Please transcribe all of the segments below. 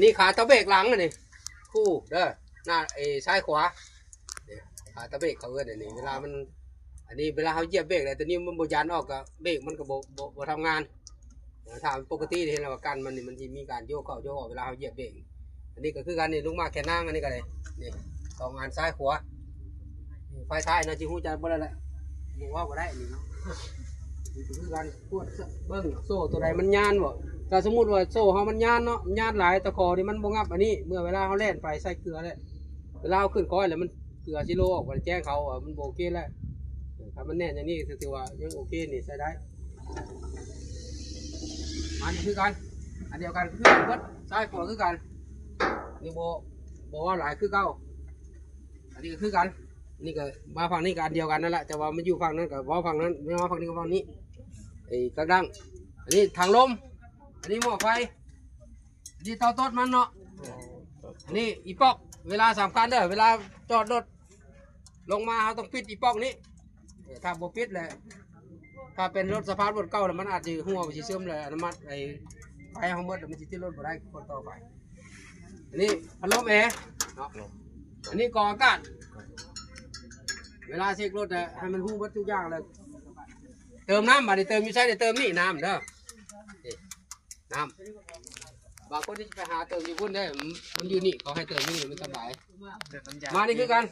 ນີ້ຂາຕະເບກຫຼັງອັນນີ້ ຄູ່ເດີ ໜ້າ ເອ ຊ້າຍຂວາ ນີ້ຂາຕະເບກເຂົາເອີ້ນອັນນີ້ ເວລາມັນ ອັນນີ້ເວລາເຮົາຢຽບເບກແລ້ວ ຕົວນີ້ມັນບໍ່ຢັນອອກ ກໍເບກມັນກໍບໍ່ ບໍ່ ບໍ່ທຳງານ. ຖ້າມັນປົກກະຕິເຫັນແລ້ວວ່າກັນມັນນີ້ ມັນຊິມີການໂຍກເຂົ້າໂຍກອອກ ເວລາເຮົາຢຽບເບກ. ອັນນີ້ກໍຄືກັນນີ້ ລູກໝາກແຂນນາງ ອັນນີ້ກໍໄດ້ ນີ້ສອງອັນ ຊ້າຍຂວາ ນີ້ໄຟທ້າຍເນາະ ຊິຮູ້ຈັກເບິດແລ້ວແຫຼະ ບໍ່ເວົ້າກໍໄດ້ນີ້ເນາະ. ນີ້ຄືກັນ ກວດເບິ່ງໂສ້ຕົວໃດມັນຍານບໍ່. ຖ້າສົມມຸດວ່າໂສ້ເຮົາມັນຍານເນາະ ມັນຍານຫຼາຍ ຕະຂໍນີ້ມັນບໍ່ງັບອັນນີ້ ເມື່ອເວລາເຮົາແລ່ນໄປໃສ່ເກືອແລ້ວ ເວລາເຮົາຂຶ້ນຄ້ອຍແລ້ວ ມັນເກືອຊິໂລອອກ ມັນແຈ້ງເຂົາວ່າມັນບໍ່ໂອເຄແລ້ວ. ຖ້າມັນແໜ້ນຢ່າງນີ້ ຖືວ່າຍັງໂອເຄນີ້ ໃຊ້ໄດ້. ອັນນີ້ຄືກັນ ອັນດຽວກັນ ຄືກັນເບິດ ຊ້າຍຂວາຄືກັນ. ນີ້ບໍ່ ບໍ່ເວົ້າຫຼາຍ ຄືເກົ່າ. ອັນນີ້ກໍຄືກັນ ນີ້ກໍມາຝັ່ງນີ້ກໍອັນດຽວກັນນັ້ນແຫຼະ ແຕ່ວ່າມັນຢູ່ຝັ່ງນັ້ນກໍເວົ້າຝັ່ງນັ້ນ ແມ່ນວ່າຝັ່ງນີ້ກໍຝັ່ງນີ້ ໄອ້ກັກດັງ. ອັນນີ້ຖັງລົມ ອັນນີ້ໝໍ້ໄຟ ອັນນີ້ເຕົາຕົດມັນເນາະ. ອັນນີ້ອີປອກ ເວລາສຳຄັນເດີ ເວລາຈອດລົດລົງມາ ເຮົາຕ້ອງປິດອີປອກນີ້. ເອີ ຖ້າບໍ່ປິດແລ້ວ ຖ້າເປັນລົດສະພາບລົດເກົ່າແລ້ວ ມັນອາດຊິຮົ່ວ ມັນຊິເຊື່ອມແລ້ວ ອະນຸມັດໄອ້ໄຟເຮົາໝົດ ມັນຊິຕິດລົດບໍ່ໄດ້ຄົນຕໍ່ໄປ. ອັນນີ້ພັດລົມແອເນາະ ອັນນີ້ກອງອາກາດ. ເວລາເຊັກລົດນະ ໃຫ້ມັນຮູ້ເບິດທຸກຢ່າງແລ້ວ ເຕີມນ້ຳ ບາດນີ້ເຕີມຢູ່ໃສ ໄດ້ເຕີມນີ້ນ້ຳເດີ ນີ້ນ້ຳ. ບາງຄົນທີ່ໄປຫາເຕີມຢູ່ພຸ້ນເດ້ ມັນຢູ່ນີ້ ເຂົາໃຫ້ເຕີມຢູ່ນີ້ ມັນສະບາຍ. ມານີ້ຄືກັນ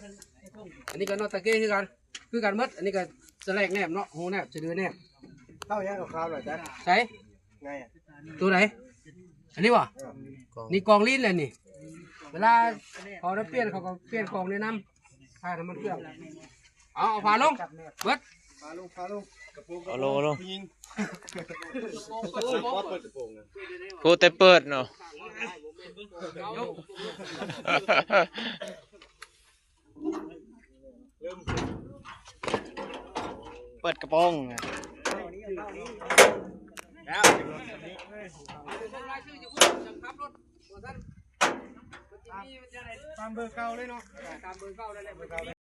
ອັນນີ້ກໍນອດຕະເກຄືກັນ ຄືກັນໝົດ. ອັນນີ້ກໍສະແລກແນບເນາະ ຮູແນບ ສະດືແນບ. ເຂົ້າຍັງຂາວໆ ໜ້ອຍຈ້ະ ໃສ ໄງ ຕົວໃດ ອັນນີ້ບໍ່? ເອີ ນີ້ກອງລີນແຫຼະນີ້ ເວລາເຂົາໄດ້ປ່ຽນ ເຂົາກໍປ່ຽນກອງນີ້ນຳ ຖ້ານ້ຳມັນເຄື່ອງ. ເອົາ ເອົາຝາລົງເບິດ ຝາລົງ ຝາລົງ ເອົາລົງ ເອົາລົງ ຜູ້ຍິງ ໂອ້ ແຕ່ເປີດເນາະ ເປີດກະໂປງ. ຕາມເບີເກົ່າເລີຍເນາະ ຕາມເບີເກົ່າເລີຍ.